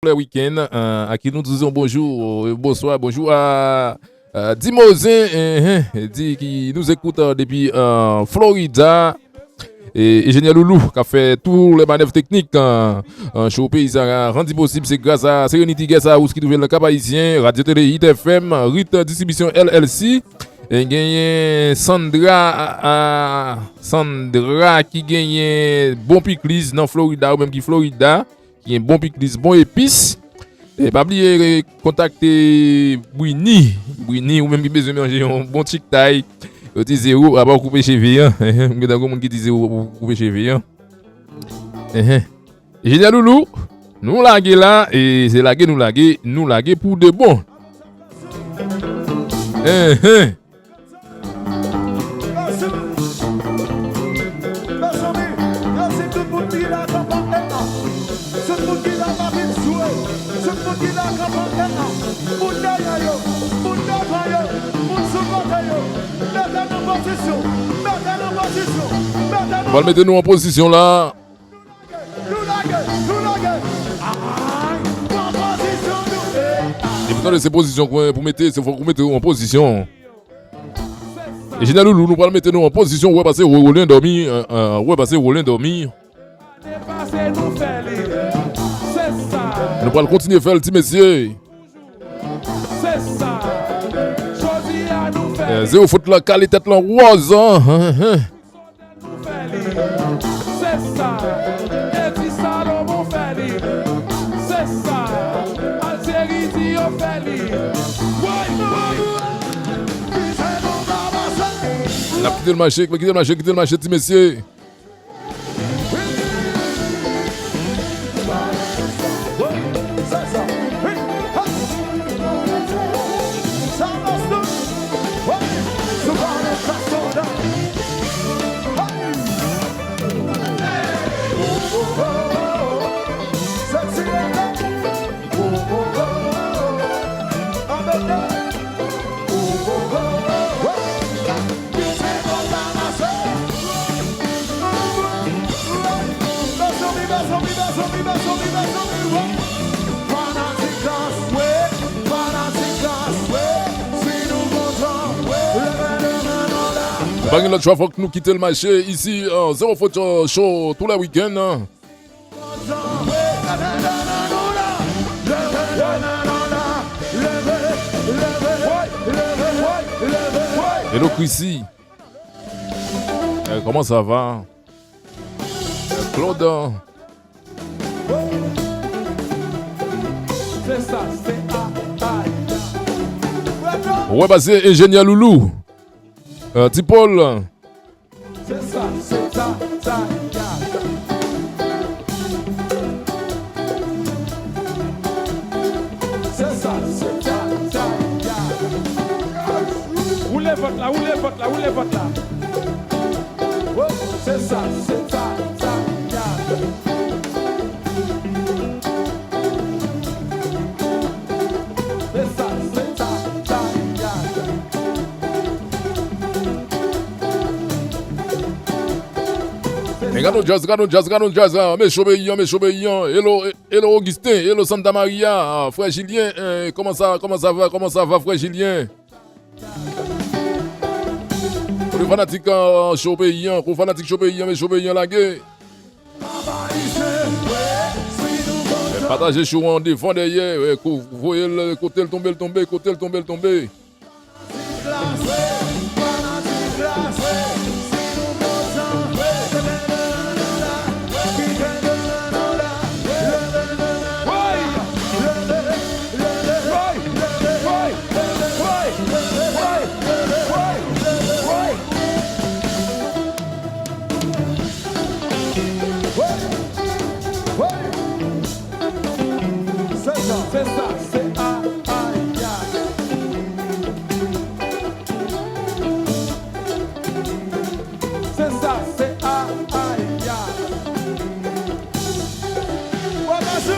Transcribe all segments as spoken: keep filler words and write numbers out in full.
Lè wikenn, euh, a ki nou dizon bonjou, euh, bonswa, bonjou a, euh, Dimozen, eh, eh, di ki nous écoute, euh, depi, euh, Florida. E Enjenyè Loulou k ap fè tou lè manèv teknik, euh, euh, show Peyizan a randi posib, se gras a Serenity Guest House ki twouve l nan Kap Ayisyen, Radyo Tele Hit F M, Rit Distribisyon L L C. E genyen Sandra, a, a, Sandra ki genyen bon pikliz nan Florida, ou menm ki Florida. Ki gen bon pikliz, bon epis. E pa bliye kontakte Brini. Brini, ou menm ki bezwen manje yon bon chiktay, yo di zewo, apa w koupe cheve an. M gen tankou moun ki di zewo pou koupe cheve an. Enhen. Enjenyè Loulou, nou lage la, e se lage nou lage, nou lage pou de bon. Enhen. Mezanmi, mezanmi, yo di tout moun ki la kanpe anba. Tout moun ki la pa vin jwe. Tout moun ki la kanpe anba. Moun dèyè yo, moun devan yo, moun sou kote yo. Mete nou pozisyon, mete nou pozisyon, mete nou. Pral mete nou an pozisyon la. Nou lage, nou lage. Ay, pran pozisyon nou. Depi tande se pozisyon pou, pou mete, se fòk ou mete w an pozisyon. Enjenyè Loulou, nou pral mete nou an pozisyon, ou wè pase Rolen dòmi, euh, euh, ou wè pase Rolen dòmi. Nou pral kontinye fè l, ti mesye. Eh, zewo fot la, kale tèt lan wòz, hein, hein, hein. N ap kite l mache, kite l mache, kite l mache, ti mesye. Pa gen lòt chwa, fòk nou kite l mache isi, euh, Zewo Fot, euh, Show tou lè wikenn. Hello Chrissy. Eh, comment ça va? Eh, Claude. Ou wè pase Enjenyè Loulou. Eh, Ti Paul. Se sa, se sa, sa, ya. Se sa, se sa, sa, ya. Woule vant la, woule vant la, woule vant la. Oh, se sa, se sa, sa, ya. Se sa, se sa, sa, ya. Men gade yon djaz, gade yon djaz, gade yon djaz, ah, men Show Peyi an, men Show Peyi an. Hello, eh, hello Augustin, hello Santa Maria, ah, frè Julien, eh, comment ça, comment ça va, comment ça va, frè Julien? Pou fanatik, ah, Show Peyi an, pou fanatik Show Peyi an, men Show Peyi an lage. Eh, pataje show an devan dèyè, eh, ko-, voye l, kote l tonbe, l tonbe, kote l tonbe, l tonbe. Se sa, se sa, se a, a, ya. Se sa, se a, a, ya. Bon, mèsi.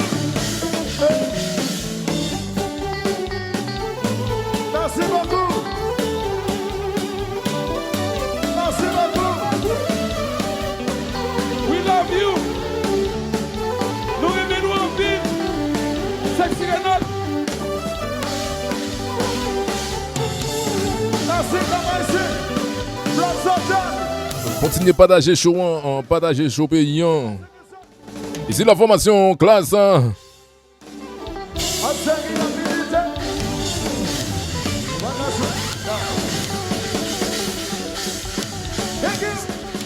Mèsi bokou. Mèsi bokou. We love you. Nou renmen nou anpil. Kontinye pataje show an, an, pataje show peyi an. Isi la fòmasyon klas, an.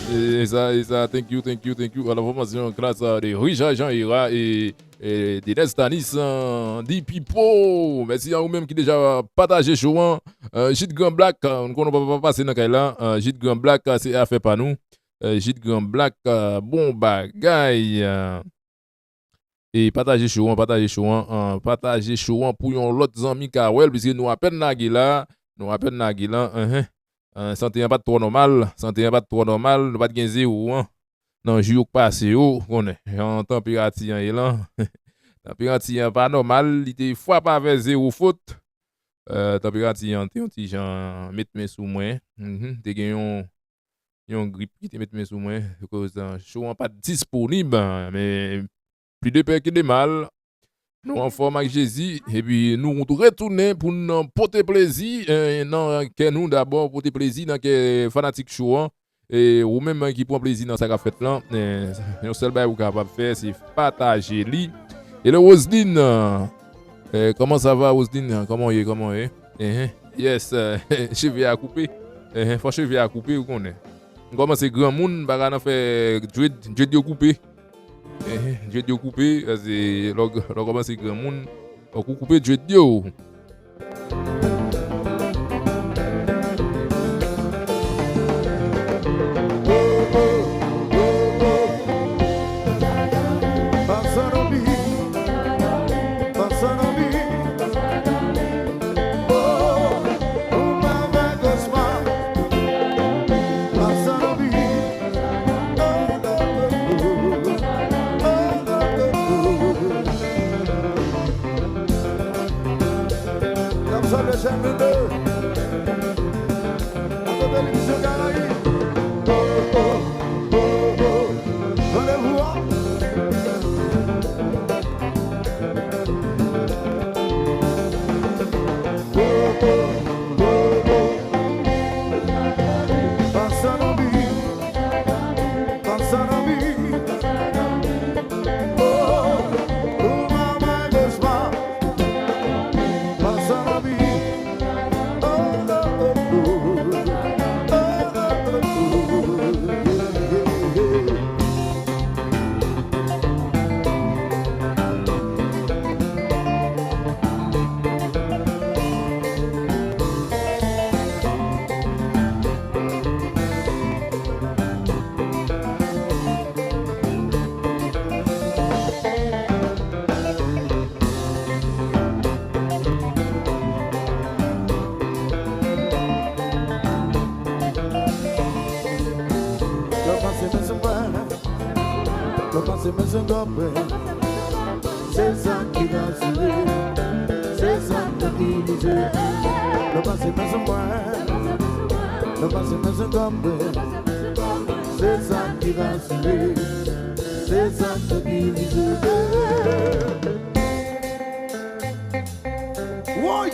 E, e sa, e sa, thank you, thank you, thank you. A la fòmasyon klas, a, de Richard Jean Hira e, e Denès Tanis, an, D P Pro. Mèsi a ou menm ki deja pataje show an. E, Jit Gran Blak, e, nou konnen w pa, pa pase nan kay la. E, Jit Gran Blak, e, se afè pa nou. E, Jit Gran Blak, e, bon bagay. E, E pataje show an, pataje show an, an, pataje show an pou yon lòt zanmi ka wè l, piske nou apèn lage la, nou apèn lage la, enhen. An, sante an pa t twò nòmal, sante an pa t twò nòmal, nou pa t gen zewo an. Nan jou yo k pase yo, ou konnen, jan tanperati an ye lan. Tanperati an pa nòmal, li te frape avè zewo fot. E, tanperati an te yon ti jan met men sou mwen. Mhm, te gen yon yon grip ki te met men sou mwen, akoz, e, show an pa t disponib, e, men plis de pè ke de mal. Nou anfòm ak Jezi, epi nou retounen pou n pote plezi, e, nan kè nou dabò, pote plezi nan kè fanatik show an. E ou menm ki pran plezi nan sa k ap fèt lan, e, yon sèl bagay ou kapab fè, se pataje li. Hello Roseline, e, kòman sa va Roseline? Kòman w ye? Kòman w ye? Enhen. Yes, e, cheve a koupe. Enhen, fò cheve a koupe, ou konnen. M kòmanse granmoun, m pa ka nan fè dread, dread yo koupe. Enhen, dread yo koupe, paske lè w, lè w kòmanse granmoun, fòk ou koupe dread yo. N ap salye chèf nou de. N ap fè televizyon Karayib. Randevou a. Lè w pase men sou mwen, lè w pase men sou kò mwen, se sa ki rasire, se sa k trankwilize. Lè w pase men sou mwen, lè w pase men sou kò mwen, se sa ki rasire, se sa k trankwilize. Woy!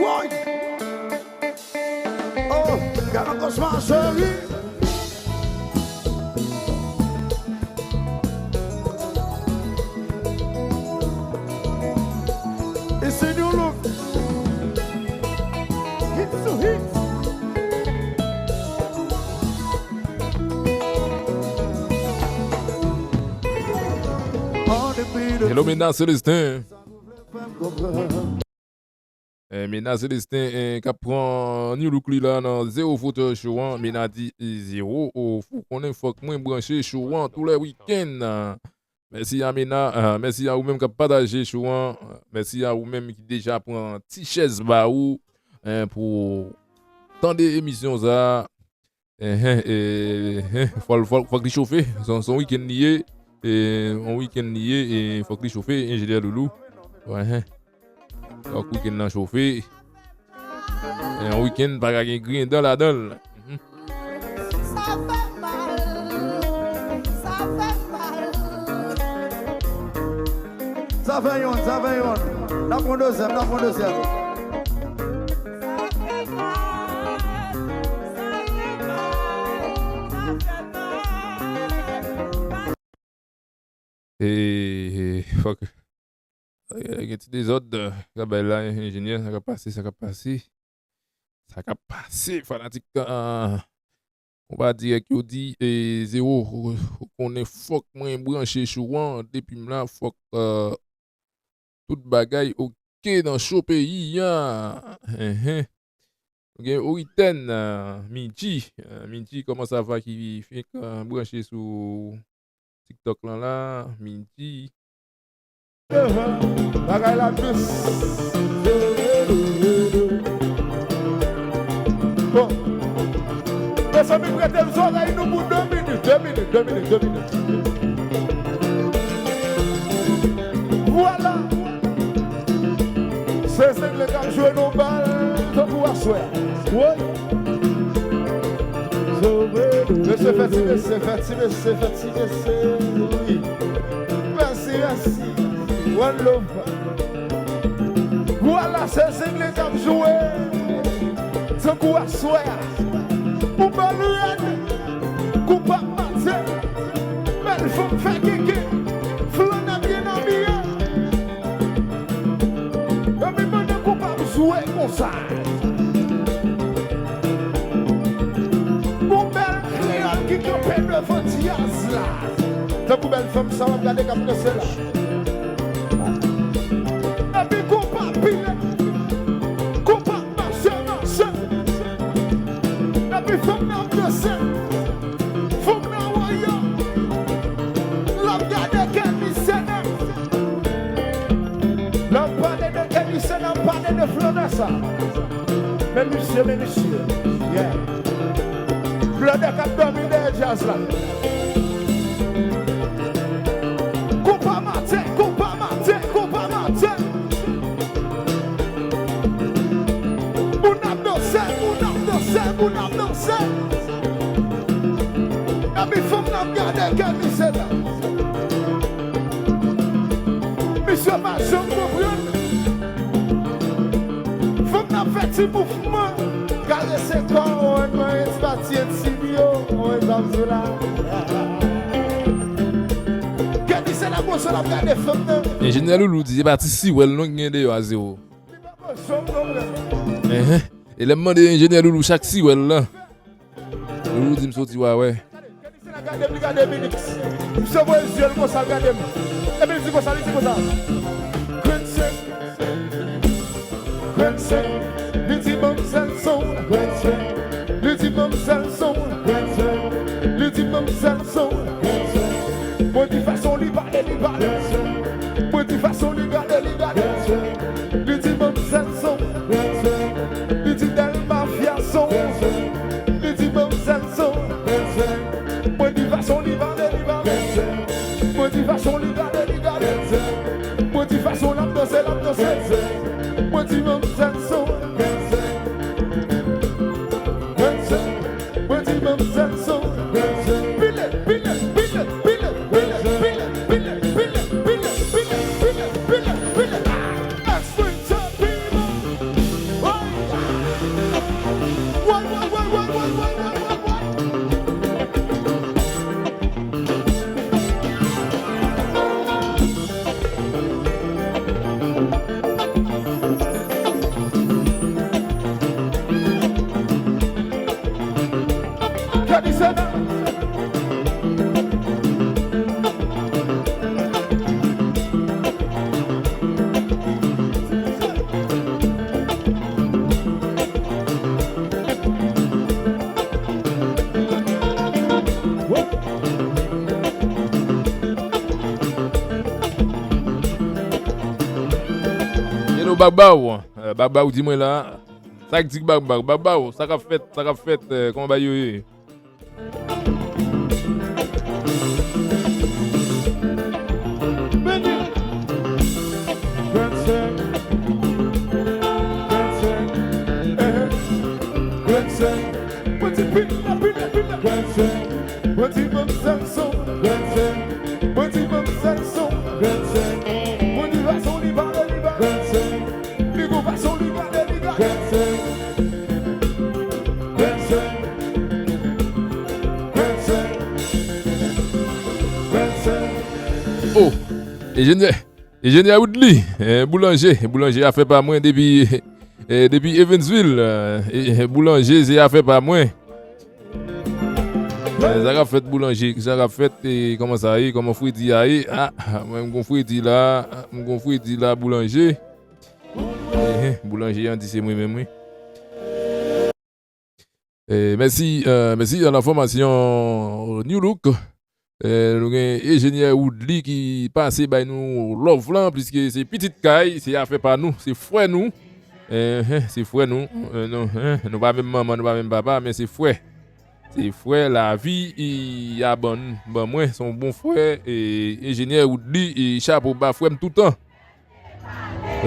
Woy! Oh, gade kòchma cheri. It's a new look. Hit sou hit. Hello, Mena Celestin. Eh, Mena Celestin, eh, k ap pran new look li la nan Zewo Fot Show an. Mena di, eh, zewo, oh, fou konnen fòk mwen branche show an tou lè wikenn. Mèsi a Mena, eh, mèsi a ou menm k ap pataje show an. Mèsi a ou menm ki deja pran ti chèz ba ou, eh, pou tande emisyon sa. Enhen, enhen, fò l, fò l, fòk li chofe. Se yon, se yon wikenn li ye. E, yon wikenn li ye, e fòk li chofe, enjenyè Loulou. Enhen. Fòk wikenn nan chofe. E, yon wikenn pa ka gen griyen dan ladan l. Mhm. Sa fè mal, sa fè mal. Sa fè yonn, sa fè yonn. N ap pran dezyèm, n ap pran dezyèm. E, e, fòk, e, gen ti dezòd, e, k ap bay la, enjenyè, sa k ap pase, sa k ap pase. Sa k ap pase, fanatik, e, konpa dirèk yo di, e, zewo, ou, ou konnen fòk mwen branche sou an, depi m la, fòk, e, tout bagay oke nan cho peyi a. Enhen. Nou gen Oriten, e, Midji, e, Midji, kòman sa va ki fenk, e, branche sou TikTok lan la, Midji. Bagay la dous. Bon. Mezanmi, prete m zòrèy nou pou de minit, de minit, de minit, de minit. Vwala. Se Zengle k ap jwe nou bal tankou aswè a. Woy. Mesye fè ti mesye, fè ti mesye, fè ti mesye. Wi. Mèsi, mèsi. One love. Vwala, se Zengle k ap jwe tankou aswè a. Ou bèl rèd, koupab maten, bèl fanm fè keke, flannè byen abiye. Epi pandan koupab jwe konsa, gon bèl kreyòl ki kanpe devan dyaz la. Tankou bèl fanm sa w ap gade k ap danse la. Epi koupab pile, koupab mache, mache. Epi fanm nan ap danse. Fanm nan woyo. L ap gade Kenny Sena. Lè m pale de Kenny Sena, m pale de flannè sa. Men misye, men misye. Yeah. Flannè k ap dòmi dèyè dyaz la. Koupab maten, koupab maten, koupab maten. Moun ap danse, moun ap danse, moun ap danse. Epi fanm nan ap gade Kenny Sena. Misye pa janm konprann. Fanm nan ap fè ti mouvman. Karese kò w, mwen mwen ti pati en ti byo, mwen zòm sou la. Kenny Sena gon sèl ap gade fanm nan. Enjenyè Loulou di se pa ti siwèl non ki gen deyò a zewo. Li pa gon zòm non, frè. Enhen. E lè m mande enjenyè Loulou chak siwèl lan, Loulou di m soti wa wè. Kenny Sena gade m, li gade Minix. Misye voye zye l konsa, l gade m. Epi l di konsa, li di konsa. Grenn sèk. Grenn sèk. Li di manmzèl son. Grenn sèk. Li di manmzèl son. Grenn sèk. Li di manmzèl son. Grenn sèk. Mwen di fason li pale, li pale. Grenn sèk. Mwen di fason li gade, li gade. Grenn sèk. Li di manmzèl son. Grenn sèk. Li di Dèlma fyason. Li di manmzèl son. Mwen di fason li pale, li pale. Mwen di fason li gade, li gade. Mwen di fason l ap danse, l ap danse. Mwen di manmzèl son. Mwen di manmzèl son. Pile, pile, pile. Hello, Babaw. Eh, Babaw, di mwen la. Sa k di k Babaw? Babaw, sa k ap fèt? Sa k ap fèt? Eh, kòman bagay yo ye? Enjenyè, enjenyè Woodly, eh, boulanje, boulanje afè pa mwen depi, eh, depi Evansville, eh, eh, boulanje se afè pa mwen. Eh, sa k ap fèt boulanje, sa k ap fèt, eh, kòman sa ye, kòman fredi a ye? Ah, mwen m gon fredi la, m gon fredi la boulanje. Eh, eh, boulanje an di se mwen menm wi. Eh, mèsi, eh, mèsi a la fòmasyon New Look. Eh, nou gen enjenyè Woodly ki pase bay nou love lan, pliske se pitit kay, se afè pa nou, se frè nou. Eh, eh, se frè nou. Eh, nou, eh, nou pa menm manman, nou pa menm papa, men se frè. Se frè lavi, i a ban, ban mwen, se yon bon frè, e enjenyè Woodly, e chapo ba frè m toutan.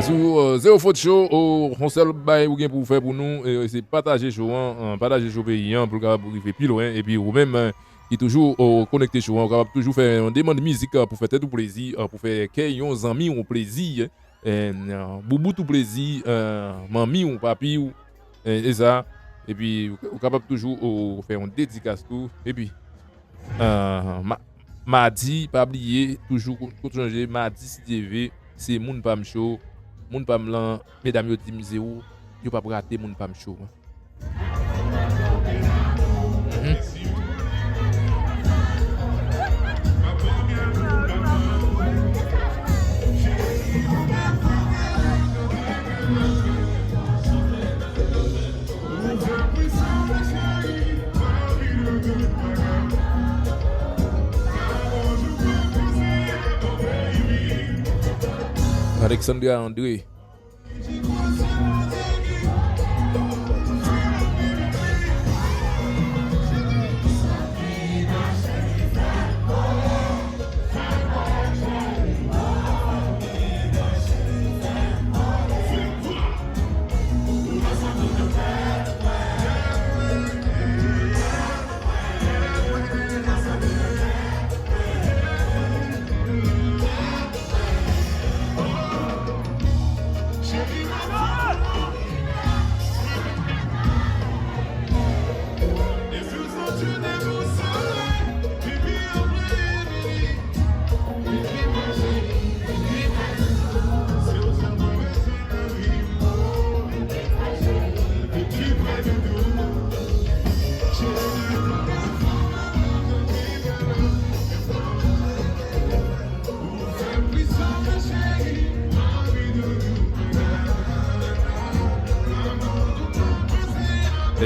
Sou, euh, Zero Faute Show, oh, yon sèl bagay ou gen pou w fè pou nou, e se pataje show an, euh, pataje show peyi an pou l kapab rive pi lwen. Epi ou menm, euh, ki toujou, oh, konekte show an, ou kapab toujou fè yon demann mizik, euh, pou fè tèt ou plezi, euh, pou fè kè yon zanmi w plezi, euh, boubout ou plezi, euh, manmi w, papi w, euh, e sa. Epi ou, ou kapab toujou, oh, fè yon dedikas tou. Epi Ah, ma-, madi, pa bliye, toujou kon-, kontinye, madi, si Dye vle, se Moun pa m cho. Moun pa m lan, medam yo di m Zero, yo p ap rate Moun pa m cho. Mhm. Alexandra André.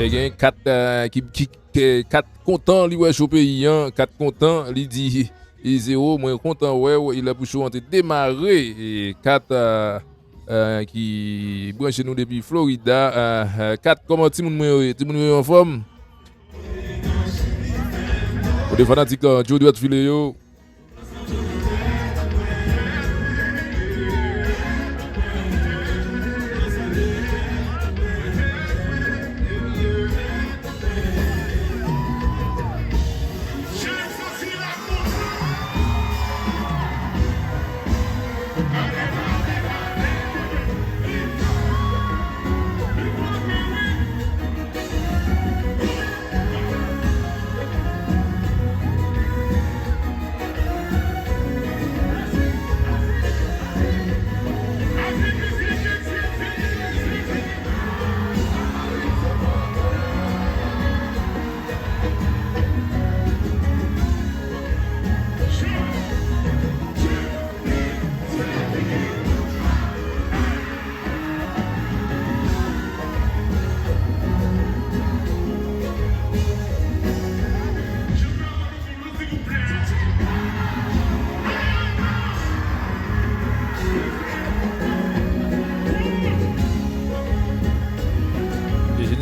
E gen kat, eh, ki, ki, ke kat kontan li wè cho peyi an, kat kontan li di, e Zero, mwen kontan wè w, e lè pou cho an te demare, e kat, eh, eh, ki branche nou depi Florida, eh, eh, kat, kòman timoun mwen yo ye? Timoun mwen yo anfòm? Kote fanatik, eh, Joe Dwet file yo?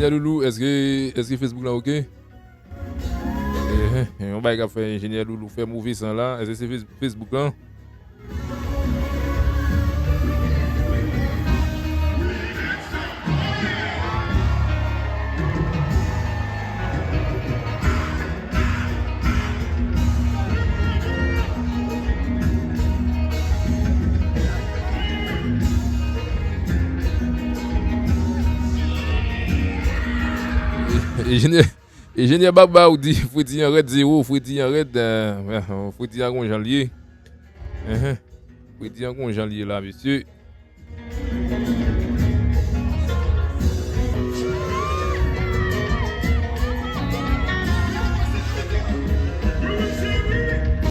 Enjenyè Loulou, èske, èske Facebook la oke? Ehe, yon bagay k ap fè enjenyè Loulou fè move san la. Èske se Face-, Facebook lan? Enjenyè, enjenyè Baba ou di fredi an rèd Zero, fredi an rèd, eh, fredi an gon jan l ye. Enhen. Fredi an gon jan li ye la, mesye.